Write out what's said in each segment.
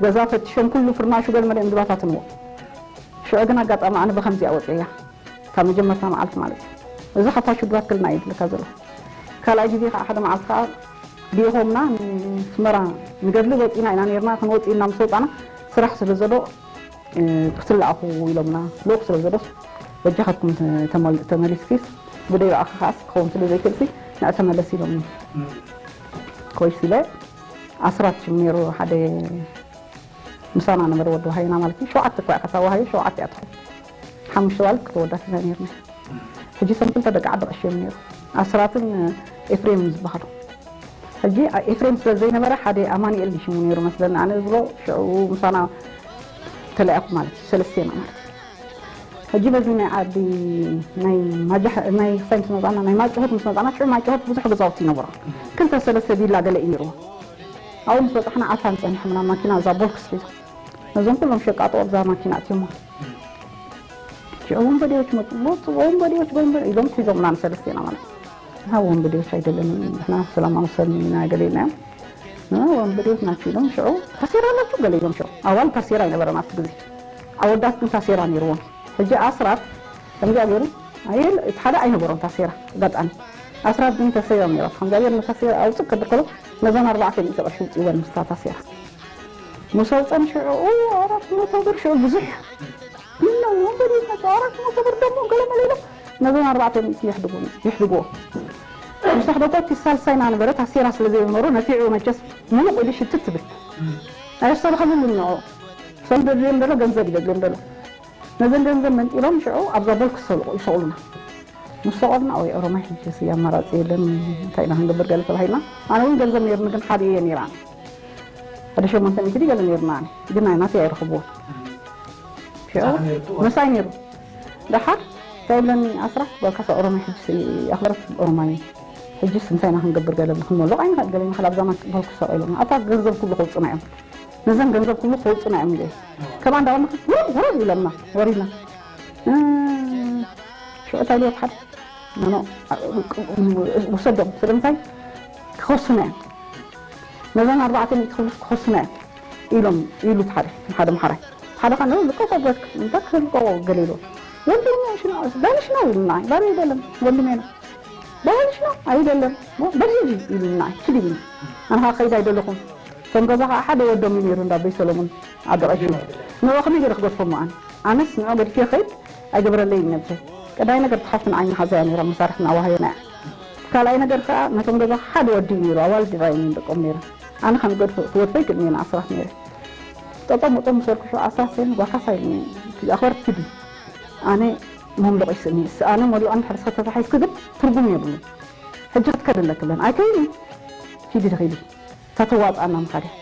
ገዛ ፈትሾም ኩሉ ፍርናሹ ገለ መለ እዮም ዝባታትንዎ። ሽዑ ግን ኣጋጣሚ ኣነ ብኸምዚኣ ወፅያ ካብ መጀመርታ መዓልቲ ማለት እዩ። እዚ ካብ ፋሽጉራት ክልና እዩ ዝብለካ ዘሎ። ካልኣይ ግዜ ከዓ ሓደ መዓልቲ ከዓ ዲኾምና ንስመራ ንገድሊ ወፂና ኢና ነርና። ክንወፅእ ኢልና ምስ ወፃና ስራሕ ስለ ዘሎ ክትለኣኹ ኢሎምና። ልኡኽ ስለ ዘሎስ በጃኻትኩም ተመሊስኪስ ብደይ ብኣኺ ከዓስ ክኸውን ስለ ዘይክእልሲ ንዕ ተመለስ ኢሎምኒ። ኮይስ ኢለ ኣስራት ሽም ነይሩ ሓደ ምሳና ነበረ ወዲ ወሃይና ማለት እዩ። ሸውዓተ እኳ እያ ከታ ወሃዮ ሸውዓተ እያ ትኾን። ሓሙሽተ ዋልት ክተወዳት ኢና ነርና። ሕጂ ሰም ክልተ ደቂ ዓዲ ቀሺ እዮም ነይሩ። ኣስራትን ኤፍሬምን ዝበሃሉ። ሕጂ ኤፍሬም ስለ ዘይነበረ ሓደ ኣማኑኤል ሽሙ ነይሩ መስለኒ። ኣነ ዝብሎ ሽዑ ምሳና ተለያኩ ማለት እዩ። ሰለስቴና ማለት እዩ። ሕጂ በዚ ናይ ዓዲ ናይ ማጃሕ ናይ ክሳይ ምስ መጻና ናይ ማጭሆት ምስ መጻና ሽዑ ማጭሆት ብዙሕ ገዛውቲ ይነበሩ። ክልተ ሰለስተ ቪላ ገለ እዩ ነይሩ። ኣብኡ ምስ በጻሕና ዓፋን ጸኒሖም ናብ ማኪና እዛ ቦልክስ ሒዞም ነዞም ኩሎም ሸቃጦ ኣብዛ ማኪና ኣትዮሞ ሽዑ ወንበዴዎች መጡ። ሞት ወንበዴዎች ወንበዴ ኢሎም ሒዞምና ንሰለስቴና ማለት ነው። ها ወንበዴዎች አይደለንም ንሕና ሰላማዊ ሰብ ኢና ገለ ኢልናዮም። ها ወንበዴዎች ናቸው ኢሎም ሽዑ ታሴራ ኣላችሁ ገለ ኢሎም ሽዑ ኣዋል ታሴራ ኣይነበረን ኣብቲ ግዜ ኣወዳት ግን ታሴራ ነይርዎም። ሕጂ ኣስራት ከምዚኣ ገይሩ ኣየል እቲ ሓደ ኣይነበሮም ታሴራ ኣጋጣሚ ኣስራት ግን ተሰዮም ነይሮም ከምዚኣ ገይሩ ንታሴራ ኣውፅእ ክብል ከሎ ነዞም ኣርባዕተ ሚእቲ ቅርሺ ውፅእወን ምስታ ታሴራ ምስ ኣውፀን ሽዑ ኣራት መቶ ብር ሽዑ ብዙሕ ኢና ወንበዴ መጡ ኣራት መቶ ብር ደሞ ገለ መለ ኢሎም ነዞም ኣርባዕተ ሚእቲ የሕድጉ- የሕድጉዎ። ምስ ኣሕደጎ እቲ ሳልሳይና ነበረ ታሴራ ስለ ዘይነበሩ ነፊዑ መቸስ ሙሉቕ ኢሉ ሽትት ትብል ኣየስተብሃሉሉን ንዕኡ። እሶም ዘድልዮም ዘሎ ገንዘብ እዩ ዘድልዮም ዘሎ። ነዘን ገንዘብ መንጢሎም ሽዑ ኣብዛ ቦልክ ይሰቕሉና። ምስ ሰቐሉና ወይ ኦሮማይ ሕጂ ሲ ኣማራፂ የለን እንታይ ኢና ክንገብር ገለ ተባሂልና። ኣነ እውን ገንዘብ ነይርኒ ግን ሓደ እየ ነይራ። ሓደ ሸሞንተ ሚእቲ ገለ ነይርና ኣነ ግን ናይ ናተይ ኣይረኽብዎን። ሽዑ ምሳይ ነይሩ። ደሓር እንታይ ይብለኒ ኣስራት በልካስ ኦሮማይ ሕጂ ኣኽበረት ኦሮማይ ሕጂስ እንታይ ኢና ክንገብር ገለ ክንመልቕ ኣይንኽእል ገለ ይንኽእል ኣብዛ ማኪና ቦልክ ሰቒሎም ኣታ ገንዘብ ኩሉ ከውፅና እዮም። ነዘን ገንዘብ ኩሉ ከውፅና እዮም ኢለ። ከማን እንዳበልና ውረድ ውረድ ኢሎምና ወሪድና። እ፣ ሽዑ እንታይ ኢልዎ ሓደ ኖ፣ ኖ፣ ውሰዶም ስለምንታይ ክኸሱና እዮም። ነዘን ኣርባዕተ ሚእቲ ክብሉስ ክኸሱና እዮም ኢሎም ኢሉ እቲ ሓደ ሓደ መሓራይ ሓደ ኸ ልቀቆ በልክ እንታይ ክልቀቆ ገለ ኢልዎ ወንድሜ ሽኖ በልሽ ነው ይሉና ባሪ አይደለም ወንድሜ ነው በልሽ ነው አይደለም በልሽ ይሉና ኪድ ይሉና ኣንኻ ከይድ ኣይደለኹም እቶም ገዛ ከዓ ሓደ ወዶም እዩ ነይሩ እንዳ ኣቦይ ሰሎሞን ዓዲ ቀሺ ንዑ ከመይ ገይረ ክገድፎ እሞ ኣነ ኣነስ ንዑ ገዲፈ ከይድ ኣይገበረለይን ነብሰይ ቀዳይ ነገር ትሓፍትን ዓይኒ ሓዛያ ነይራ መሳርሕትና ዋህዮና እያ ካልኣይ ነገር ከዓ ነቶም ገዛ ሓደ ወዲ እዩ ነይሩ ኣዋልድ ራይ ነይሩ ደቆም ነይረ ኣነ ከም ገድፎ ክወድፈይ ክድኒ ኣስራት ነይረ ጠጠም ወጠም ምስ በልኩ ሽዑ ኣስራት ሰይኑ ጓካሳ ኢሉኒ ኣኽበርት ኪዲ ኣነ መምለቑ ይስእኒ እስ ኣነ መሊቑ እንድሕር ሰተታሒዝኪ ግን ትርጉም የብሉን ሕጂ ክትከዲ ኣለክለን ኣይከይድን ኪዲ ትኺዲ ተተዋፅኣና ምኻድ እያ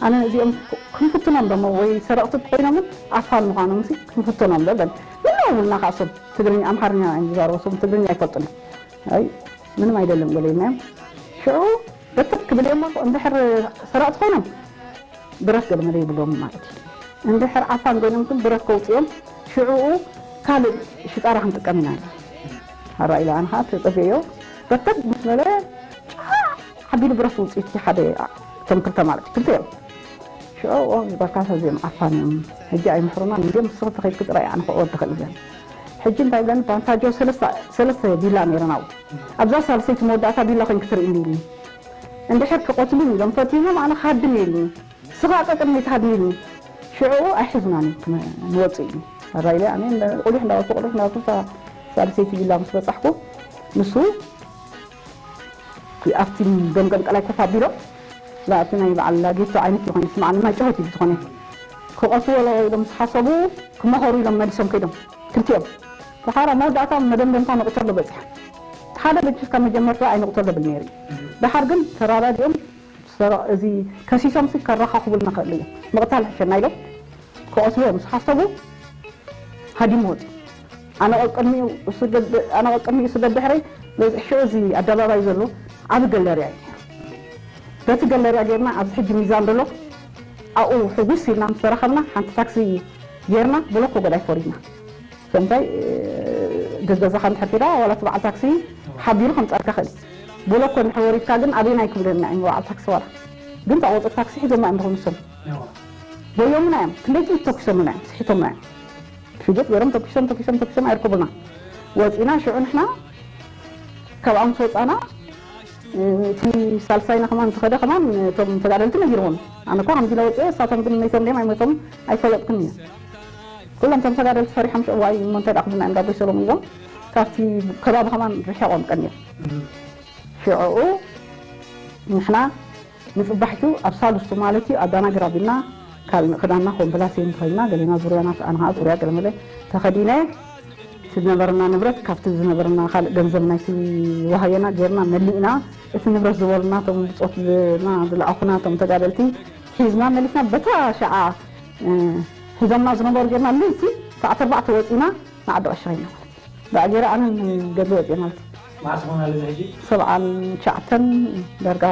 ኣነ እዚኦም ክንፍትኖም ደሞ ወይ ሰረቕቲ ኮይኖምን ዓፋን ምዃኖም ሲ ክንፍትኖም ዶ በል ምና ይብሉና ከዓ እሶም ትግርኛ ኣምሓርኛ እዮም ዝዛረቡ እሶም ትግርኛ ኣይፈልጡን እዮም ኣይ ምንም ኣይደለም ገለ ኢልናዮም ሽዑ በተት ክብል እዮም እንድሕር ሰረቕቲ ኮይኖም ብረት ገለ መለ ይብሎም ማለት እዩ እንድሕር ዓፋን ኮይኖም ግን ብረት ከውፅኦም ሽዕኡ ካልእ ሽጣራ ክንጥቀም ኢና ኣራ ኢለ ኣነ ከዓ ተፀበዮ በተት ምስ በለ ጫዕ ኣቢሉ ብረት ውፅኢት ሓደ እቶም ክልተ ማለት እዩ ክልተ እዮም ሽዑ ዝበልካ ሰዚኦም ዓፋን እዮም ሕጂ ኣይምሕሩና እንዲኦም ንስኺ ተኸይድኪ ጥራይ ኣነ ክዕወት ትኽእል ኢለን ሕጂ እንታይ ብለን ባንታጆ ሰለስተ ቢላ ነይረን ኣብኡ ኣብዛ ሳልሰይቲ መወዳእታ ቢላ ኮይንኪ ትርእይኒ ኢሉኒ እንድሕር ክቐትሉኒ ኢሎም ፈቲኖም ኣነ ክሃድም እየ ኢሉኒ ንስኻ ቀቅድመይ ትሃድም ኢሉኒ ሽዕኡ ኣይሕዙናን እዮም ንወፅእ ኢሉኒ ኣራ ኢለ ኣነ ቆሊሕ እንዳበልኩ ቆሊሕ እንዳበልኩ ሳልሰይቲ ቢላ ምስ በፃሕኩ ንሱ ኣብቲ ገምገም ቀላይ ኮፍ ኣቢሎም ኣብቲ ናይ በዓል ላጌቶ ዓይነት ይኾን ይስማዓኒ ማይ ጨወት እዩ ዝኾነ ክቐትዎ ኢሎም ዝሓሰቡ ክመኸሩ ኢሎም መሊሶም ከይዶም ክልቲኦም ተሓራ መወዳእታ መደምደምታ ንቕተሎ በፂሓ ሓደ በጅስ ካብ መጀመርታ ኣይንቕተሎ ብል ነይሩ እዩ ደሓር ግን ተራዳዲኦም እዚ ከሲሶም ሲ ከራኻኽቡልና ክእሉ እዮም ምቕታል ሕሸና ኢሎም ክቐትልዎ ምስ ሓሰቡ ሃዲሙ ወፂኡ ኣነ ቀቅድሚኡ እሱ ደድሕረይ በዚ ሽዑ እዚ ኣደባባይ ዘሎ ዓብ ገለርያ እዩ በቲ ገለርያ ጌርና ኣብዚ ሕጂ ሚዛን ዘሎ ኣብኡ ሕጉስ ኢልና ምስ ተረኸብና ሓንቲ ታክሲ ጌርና ብሎኮ ገዳይ ፈሪድና ሰምታይ ገገዛኻ እንድሕር ኬዳ ዋላ እቲ በዓል ታክሲ ሓቢሩ ከምፃልካ ኽእል ብሎኮ እንድሕር ወሪድካ ግን ኣበይናይ ክብለና እዩ በዓል ታክሲ ዋላ ግን ታቆፅር ታክሲ ሒዞማ እዮም ዝኾኑ ሰም ጎዮምና እዮም። ክንደይ ጥይት ተኩሶምና እዮም፣ ስሒቶምና እዮም። ሽጉጥ ገይሮም ተኩሶም፣ ተኩሶም፣ ተኩሶም ኣይርከቡና። ወፂና ሽዑ ንሕና ካብኣ ምስ ወፃና፣ እቲ ሳልሳይና ከማን ዝኸደ ከማን እቶም ተጋደልቲ ነጊርዎም። ኣነ እኮ ከምዚ ኢለ ወፂአ፣ እሳቶም ግን መይቶም ድዮም ኣይመቶም ኣይፈለጥኩን እየ። ኩሎም እቶም ተጋደልቲ ፈሪሖም ሽዑ፣ ዋይ እሞ እንታይ ደኣ ክብሉና እዮም ጋቦይ ሰሎሞን ኢሎም ካብቲ ከባቢ ከማን ርሒቖም ቀኒዮም። ሽዑኡ ንሕና ንጽባሕቱ ኣብ ሳልስቱ ማለት እዩ ኣዳናግር ኣቢልና፣ ካልእ ክዳንና ኮምበላሴን ተኸዲና፣ ገሌና ዙርያና ኣነ ኸዓ ዙርያ ገለመለ ተኸዲነ፣ እቲ ዝነበረና ንብረት ካብቲ ዝነበረና ካልእ ገንዘብ ናይቲ ወሃየና ጌርና መሊእና፣ እቲ ንብረት ዝበሉና እቶም ብጾትና ዝለኣኹና እቶም ተጋደልቲ ሒዝና መሊስና፣ በታ ሸዓ እ፣ ሒዞምና ዝነበሩ ጌርና ለይቲ ሰዓት ኣርባዕተ ወጺና ንዓዲ ቀሺ ኸይድና ማለት እዩ። ብኣጌራ ኣነን ገድሊ ወጺአ ማለት እዩ። መዓስ ኾን ኣሎ እዚ ሕጂ? ሰብዓን ትሽዓተን ዳርጋ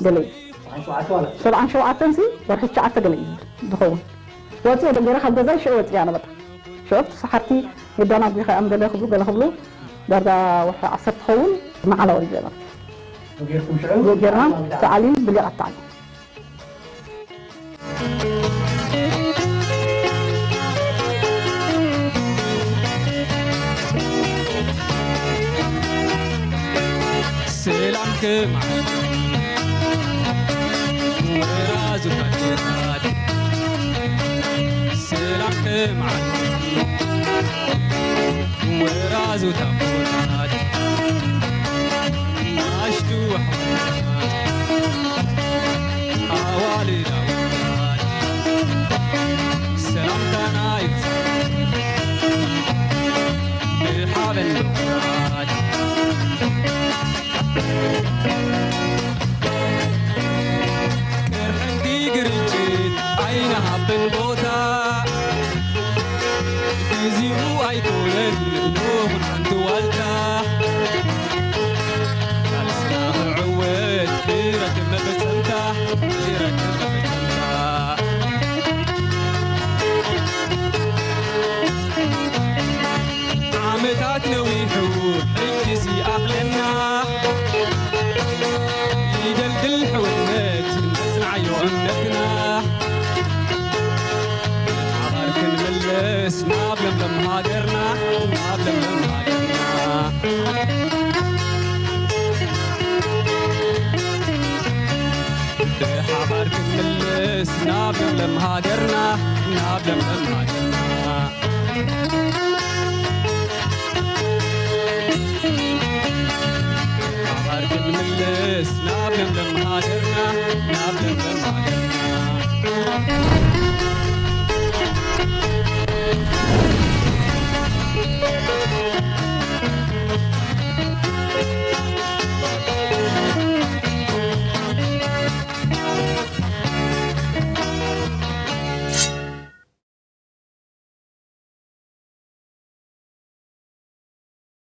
ገለ እዩ። ሰብዓን ሸውዓተ ማለት እዩ። ሰብዓን ሸውዓተን ሲ ወርሒ ትሽዓተ ገለ እዩ ዝኸውን። ወጺአ ዶ ጌረ ካብ ገዛይ ሽዑ ወጺአ ኣነ በቃ። ሽዑ እቲ ሰሓርቲ የዳናጉ ኢኻ እም ገለ ክብሉ፣ ገለ ክብሉ፣ ዳርጋ ወርሒ ዓሰርተ ኸውን መዓላ ወሪደ ማለት እዩ። ጌርኩም ሽዑ ጌርና ተዓሊም ብሊቓት ተዓሊም። ሰላም ከማን ወራዙ ካድራት ሰላም ከማን ወራዙ ታቦታት ናሽቱ ኣሕዋትና ኣዋልድ ኣወዳት ሰላምታና ይብዛሕ ብሓበን ብኹራት። ቅርሕንቲ ግርጭት ኣይንሃብን ቦታ፣ ግዚኡ ኣይኮነን ንኹን ሓንቲ ዋልታ። ቃልስና ክዕወት ክረክብ መፈጸምታ፣ ክረክብ መፈጸምታ። ዓመታት ነዊሑ ሕጂስ ይኣኽለና፣ ይደልድል ሕውነት ነጽንዓዮ እምነትና። ብሓባር ክንምለስ ናብ ለምለም ሃገርና፣ ናብ ለምለም ሃገርና። ብሓባር ክንምለስ ናብ ለምለም ሃገርና፣ ናብ ለምለም ሃገርና። ብሓባር ክንምለስ ናብ ለምለም ሃገርና፣ ናብ ለምለም ሃገርና።